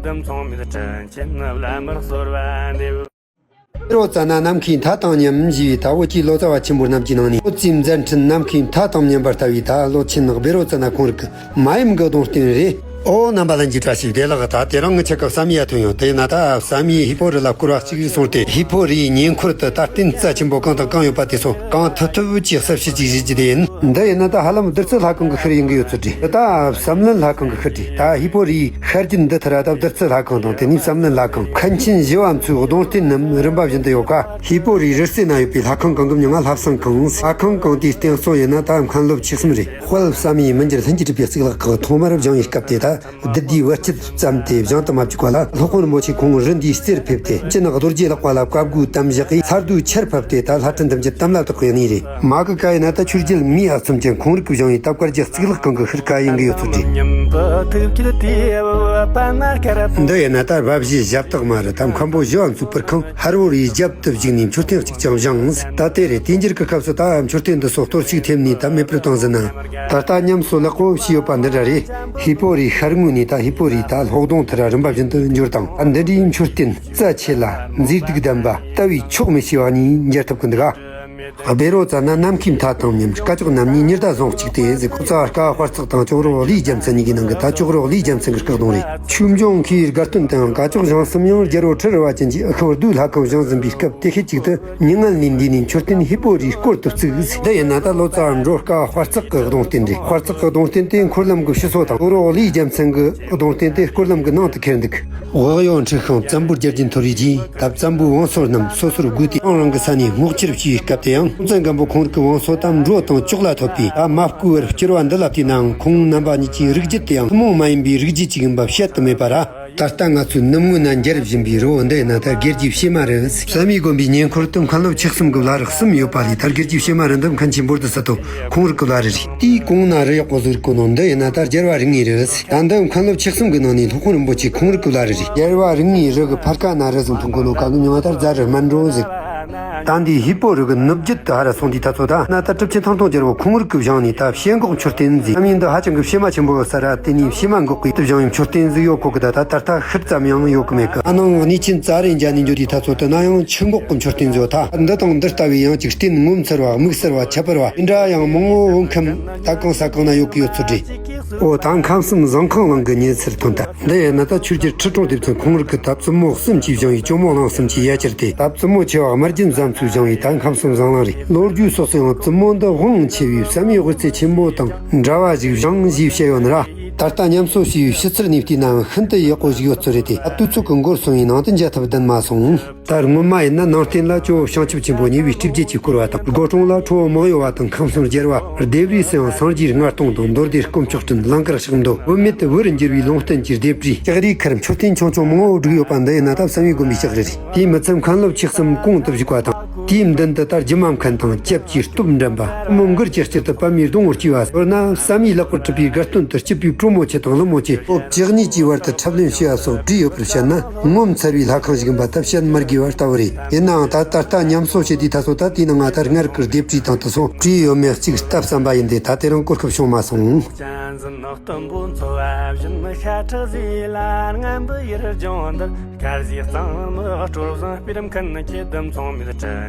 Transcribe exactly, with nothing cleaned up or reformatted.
དུ་མཚུངས་མེད་དྲིན་ཆེན་བླ་མར་གསོལ་བ་འདེབས། རོ་ཙ་ན་ནམ་མཁའི་མཐའ་དང་མཉམ་ཞེས་པའི་ད་བོད་ཀྱི་ལོ་ཙཱ་བ་ཆེན་པོ་རྣམས་ཀྱི་ནང་ནས། བོད་ཀྱི་མཛད་འཕྲིན་ནམ་མཁའི་མཐའ་དང་མཉམ་པར་ལྟ་བུའི་ད་ལོ་ཆེན་བཻ་རོ་ཙ་ན་ཁོང་རིགས་ཀྱི་མ་ཡུམ་གྱི་གདུང་རྟེན་རེད། ཨོ་རྣམ་པ་ལྷན་རྒྱས་བཀྲ་ཤིས་བདེ་ལེགས། ད་དེ་རིང་ངི་ཆ་སྐབས་བསམ་ཡས་ཐོན་ཡོད། དེ་ཡིན་ན་ད་བསམ་ཡས་ཧི་པོ་རི་ལ་སྐོར་བ་གཅིག་རེ་སོང་སྟེ། ཧི་པོ་རིའི་ཉེ་འཁོར་དུ་ད་རྟེན་རྩ་ཆེན་པོ་གང་དང་གང་ཡོད་པ་དེ་ཚོ་གང་ཐུབ་ཐུབ་ཀྱིས་གསལ་བཤད་ཅིག་བྱེད་རྒྱུ་དེ་ཡིན། འདི་ཡིན་ན་ད་ཧ་ལམ་བདུད་རྩི་ལྷ་ཁང་གི་ཤུལ་ཡིན་གི་ཡོད་ཚུལ་རེད། འདི་ད་བསམ་ལྷུན་ལྷ་ཁང་གི་ཤུལ་རེད། ད་ཧི་པོ་རིའི་ཤར་རྒྱུད་འདི་ཐད་ར་ད་བདུད་རྩི་ལྷ་ཁང་དང་། དེ་ནས་བསམ་ལྷུན་ལྷ་ཁང་། མཁན་ཆེན་ཞི་བ་འཚོའི་གདུང་རྟེན་རྣམས་རིམ་པ་བཞིན་དུ་ཡོད་ཀ། ཧི་པོ་རིའི་རི་རྩེ་ན་ཡོད་པའི་ལྷ་ཁང་གང་གི་མྱིང་ང་ལྷ་བསང་ཁང་། ལྷ་ཁང་གང་དེའི་རྟེན་གཙོ་ཡིན་ན་ད་མཁན་སློབ་ཆོས་གསུམ་རེད། དཔལ་བསམ་ཡས་མི་འགྱུར་ལྷུན་གྱིས་གྲུབ་པའི་གཙུག་ལག་ཁང་ཐོག་མར་བཞེངས་པའི་སྐབས་དེ་ད་བདུད་སྡེའི་བུ་སྐྱེས་བརྩམས་ཏེ་བཞེངས་དུ་མ་བཅུག་པ་ལ། སློབ་དཔོན་རིན་པོ་ཆེ་ཁོང་རི་འདིའི་རྩེར་ཕེབས་ཏེ། སྤྱི་ནག་རྡོ་རྗེ་ལག་པ་ལ་བཀའ་བསྒོ་དམ་བཞག་གིས་ས་རྡོའི་ཆར་ཕབ་སྟེ་ད་ལྷ་ཁྲི་འདེམས་རྒྱུ་དམ་ལ་བཏགས་པའི་གནས་རེད། མ་གི་ཀ་ཡིན་ན་ད་ཆོས་རྒྱལ་མེས་ཨག་ཚོམ་ཅན་ཁོང་རིགས་ཀྱིས་བཞེངས་པའི་ད་བཀའ་རྒྱ་གཙུག་ལག་ཁང་གི་ཤུལ་ཁ་ཡིན་གི་ཡོད་ཚུལ་རེད། འདི་ཡིན་ན་ད་རྦབ་བཞེས་ཞབས་སྟེགས་མ་རེད། ད་མཁན་པོ་ཞི་བ་འཚོའི་པུར་ཁང་ཧར་བོ་རིའི་རྒྱབ་ཏུ་བཞུགས་ནས་མཆོད་རྟེན་གཅིག་ཀྱང་བཞེངས། ད་དེ་རེད། དུས་འགྱུར་གྱི་སྐབས་སུ་ད་མཆོད་རྟེན་འདི་ཚོ་གཏོར་བཤིག་ཐེབས་ནས་ད་མེད་པར་བཏང་ཟིན་ན། ད་ལྟ་ཉམས་སུ་ལེགས་པོ་བྱས་ཡོད་པ་འདི་འདྲ་རེད། ཧི་པོ་རིའི་ཤར་ངོས་ནས་ད་ཧི་པོ་རིའི་ད་ལྷོ་གདོང་དུ་ར་རིམ་པ་བཞིན་དུ་འབྱོར་དང་། ད་འདི་འདྲའི་མཆོད་རྟེན་རྩ་ཆེ་ལ་མཛེས་སྡུག་ལྡན་པ་ལྟ་བས་ཆོག་མི་ཤེས་པ་གཉིས་མཇལ་ཐུབ་ཀྱི་འདུག་ག། བཻ་རོ་ཙ་ན་ནམ་མཁའི་མཐའ་དང་མཉམ། སྐ་ཅོག་རྣམ་གཉིས་ཉི་ཟླ་ཟུང་གཅིག་སྟེ་ཟེར། ལོ་ཙཱ་བ་སྐ་དཔལ་བརྩེགས་དང་ཅོག་རོ་ལིའུ་རྒྱལ་མཚན་གཉིས་ཀྱི་ནང་གི་ད་ཅོག་རོ་ལིའུ་རྒྱལ་མཚན་གྱི་སྐུ་གདུང་རེད། ཆོས་འབྱུང་མཁས་པའི་དགའ་སྟོན་དུའང་སྐ་ཅོག་བཞེངས་སམ་ཡང་རྒྱལ་པོ་ཁྲི་རལ་པ་ཅན་གྱིས་ཨི་ཤ་བ་རྡོའི་ལྷ་ཁང་བཞེངས་ཟིན་པའི་སྐབས་དེ་ཤེད་ཅིག་ཏུ་མྱ་ངན་ལས་འདས་ནས་མཆོད་རྟེན་ཧི་པོ་རིའི་སྐོར་དུ་བརྩིགས། འདི་ཡིན་ན་ད་ལོ་ཙཱ་བ་འབྲོ་སྐ་དཔལ་བརྩེགས་ཀྱི་གདུང་རྟེན་རེད། དཔལ་བརྩེགས་ཀྱི་གདུང་རྟེན་དེ་འཁོར་ལམ་གྱི་ཕྱི་སོ་དང་། ཅོག་རོ་ལིའུ་རྒྱལ་མཚན་གྱི་གདུང་རྟེན་དེ་སྐོར་ལམ་གྱི་ནང་དུ་ཁེལ་འདུག། དབུ་གཡོག་འཁྲིད་ཤིང་བཙན་པོའི་རྒྱལ་གྱི་འཐོར་བའི་རྗེས། ད་བཙན་པོའི་བང་སོ་རྣམས་སོ་སོར་བགོས་ཏེ་རང་རང་གི་ས་ནས་སྔོག་ཕྱིར་བྱས་པའི་སྐབས་དེ་ཡང་། སྲོང་བཙན་སྒམ་པོ་ཁོང་རིགས་ཀྱི་བང་སོ་ད་འབྲོ་དང་ཅོག་ལ་ཐོབ་པས། ད་མ་བསྐོས་པར་བསྐྱུར་བ་འདི་ལ་བལྟས་ནའང་ཁོང་རྣམ་པ་གཉིས་ཀྱི་རིགས་རྒྱུད་དེ་ཡང་ཐུན་མོང་མ་ཡིན་པའི་རིགས་རྒྱུད་ཅིག་ཡིན་པ་བཤད་དུ་མེད་པ་ར། ད་ལྟ་ང་ཚོའི་ནུབ་ངོས་ན་འཇར་བཞིན་པའི་རི་བོ་འདི་ཡིན་ན་ད་སྒེར་གྱི་བྱེ་མ་རི། བསམ་ཡས་དགོན་པའི་ཉེ་འཁོར་དུ་མཁན་སློབ་ཆོས་གསུམ་གྱི་བླ་རིགས་གསུམ་ཡོད་པ་ལས། ད་སྒེར་གྱི་བྱེ་མ་རི་འདི་མཁན་ཆེན་བོར་དུ་ས་ཏོ་ཁོང་རིགས་ཀྱི་བླ་རི་རེད། དེའི་གོང་ན་རི་ཡག་པོ་ཟིག་གོ་ནོ་འདི་ཡིན་ན་ད་རྒྱལ་བ་རིགས་ལྔའི་རི། ད་འདི་མཁན་སློབ་ཆོས་གསུམ་གྱི་ནང་ནས་སློབ་དཔོན་རིན་པོ་ཆེ་ཁོང་རིགས་ཀྱི་བླ་རི་རེད། རྒྱལ་བ་རིགས་ལྔའི་རི་གི་ཕར་ཀ་ན་རི་ཟིག་མཐོང་གོ་ནོ་ག་གི་མྱིང་ང་ད་རྫ་རི་སྨན་སྒྲོན་ཟེར། ད་འདི་ཧི་པོ་རི་གི་ནུབ་རྒྱུད་དུ་ཧ་ར་སོང་དུས་ད་ཚོ་ད་ན་ད་གྲུབ་ཆེན་ཐང་སྟོང་རྒྱལ་པོ་ཁོང་རིགས་ཀྱིས་བཞེངས་ནས་ད་བྱེ་འགོག་མཆོད་རྟེན་ཟེར། ཨ་མྱེས་འདི་ཧ་ཅང་གི་བྱེ་མ་ཆེན་པོ་ཡོད་ས་ར། དེ་ནས་བྱེ་མ་འགོག་གིས་དུ་བཞེངས་པའི་མཆོད་རྟེན་ཟིག་ཡོད་གོ་གི། ད་ད་ད་ལྟ་ཤུལ་ཙམ་ཡང་ཡོད་གི་མེད་གི། ཨ་ནང་གནས་ཆེན་ཙཱ་རེ་མཇལ་ནས་འགྱོ་དུས་ད་ཚོ་དུ་ན་ཡང་ཆུ་འགོག་གི་མཆོད་རྟེན་ཟིག་ཡོད། ད་འདི་དང་འདི་ལྟ་བུའི་ཡང་ཅིག་རྟེན་ངོ་མཚར་བ་མིག་གསལ་བ་ཁྱད་པར་བ་འདི་འདྲ་ཡང་མང་བོ་བོད་ཁམས་ད་གང་ས་གང་ན་ཡོད་གི་ཡོད་ཚུལ་རེད། འོ་ད་ཁམས་གསུམ་ཟངས་ཁང་གླིང་གི་ཉེ་སར་ཐོན་ད། འདི་ཡིན་ན་ད་ཆོས་རྒྱལ་ཁྲི་སྲོང་ལྡེ་བཙན་ཁོང་རིགས་ཀྱི་ད་བཙུན་མོ་གསུམ་གྱིས་བཞེངས་པའི་ཇོ་མོ་གླིང་གསུམ་གྱི་ཡ་གྱལ་ཏེ། ད་བཙུན་མོ་ཆེ་བ་དམར་རྒྱན་བཟའ་མཚོས་བཞེངས་པའི་ད་ཁམས་གསུམ་ཟངས་གླིང་རེད། ལོ་རྒྱུས་སོགས་སུ་ཡང་བཙུན་མོ་འདི་དབང་ཆེ་བའི་བསམ་ཡས་དབུ་རྩེ་ཆེན་མོ་དང་འདྲ་བ་ཞིག་བཞེངས་ཞེས་བཤད་ཡོད་ནི་ར། ད་ལྟ་ཉམས་གསོ་བྱས་པའི་ཕྱི་ཚུལ་ནས་བལྟས་ནའང་ཤིན་ཏུ་ཡག་པོ་ཞིག་ཡོད་ཚུལ་རེད་དེ། ད་དུས་ཚོད་ཀྱི་འགོར་སོང་བའི་ནང་དུ་མཇལ་ཐུབ་བདེན་མ་སོང་། ད་སྔོན་མ་ཡིན་ན་ནང་རྟེན་ལ་ཇོ་བོ་བྱང་ཆུབ་ཆེན་པོ་ཉེ་བའི་སྲིབ་རྒྱལ་གྱིས་བསྐོར་བ་དང་། སྒོ་འཕྲང་ལ་ཁྲོ་བོ་མི་གཡོ་བ་དང་། ཁམས་གསུམ་རྒྱལ་བ་ལྡེབས་རིས་སུ་ཡང་སངས་རྒྱས་ལྔ་སྟོང་དང་། མདོ་སྡེ་དཀོན་མཆོག་སྤྲིན། ལང་ཀར་ཕྱག་མདོ། བུད་མེད་བུ་རུ་འགྱུར་བའི་ལུང་བསྟན་གྱི་ལྡེབས་རིས། ལྕགས་རིའི་ཁར་མཆོད་རྟེན་ཆུང་ཆུང་མང་བོ་བསྒྲིགས་ཡོད་པ་འདི་ཡིན་ན་ད་བསམ་ཡས་དགོན་པའི་ལྕགས་རི་རེད། དེའི་མི་ཚད་མཁན་སློབ་ཆོས་གསུམ་གོང་དུ་བཞུགས་པ་དང་། དེའི་མདུན་དུ་ད་སྒྱུ་མ་མཁན་དང་། སྐྱབས་ཀྱི་སྟོབས་འགྲན་པ། མོ་མགུལ་གྱི་དཀྱིལ་དུ་པདྨའི་སྡོང་བོ་སྐྱེས་པ། མདོར་ན་བསམ་ཡས་ལེགས་པར་གྲུབ་པའི་དགའ་སྟོན་དུ་སྐྱིད་པའི་གྲོ་མོ་ཆེ་དང་ཀླུ་མོ་ཆེ། འོ་བཅུ་གཉིས་ཀྱི་བར་དུ་འཁྲབ་ལེན་བྱས་པ་སོགས་བྲིས་ཡོད་པར་བཤད་ན། ངོ་མཚར་བའི་ལྷ་ཁང་ཞིག་ཡིན་པ་ད་བཤད་མ་དགོས་པ་ལྟ་བུ་རེད། ཡིན་ནའང་ད་ད་ལྟ་ཉམས་གསོ་བྱེད་དུས་ད་ཚོ་ད་དེའི་ནང་ང་ད་སྔར་གྱི་ལྡེབས་བྲིས་དང་དེ་ཚོ་བྲིས་ཡོད་མེད་ཅིག་ལྟ་བསམ་པ་ཡིན་ཏེ། ད་དེ་རིང་གོ་སྐབས་བྱུང་མ་སོང་། གཅན་གཟན་ནགས་སྟོན་པོ་འཚོ་བ་བཞིན། ཤ་ཁྲག་ཟས་ལ་རྔམ་པའི་ཡུལ་ལྗོངས་འདིར། དཀར་ཟས་གཙང་མའི་སྤྲོ་བཟང་སྤེལ་མཁན། ཁྱེད་དུ་མཚུངས་མེད་དྲིན།